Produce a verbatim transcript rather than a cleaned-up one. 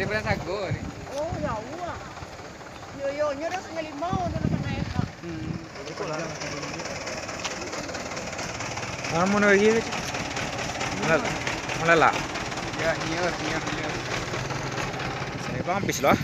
Daripada sago ni. Oh, jauh ah. Yo, yo, nyo dah sambilan limo tu nak naik. Hmm. Anu, mana lagi? Malala. Malala. Ya, iya, iya, iya. Saya bang habis lah.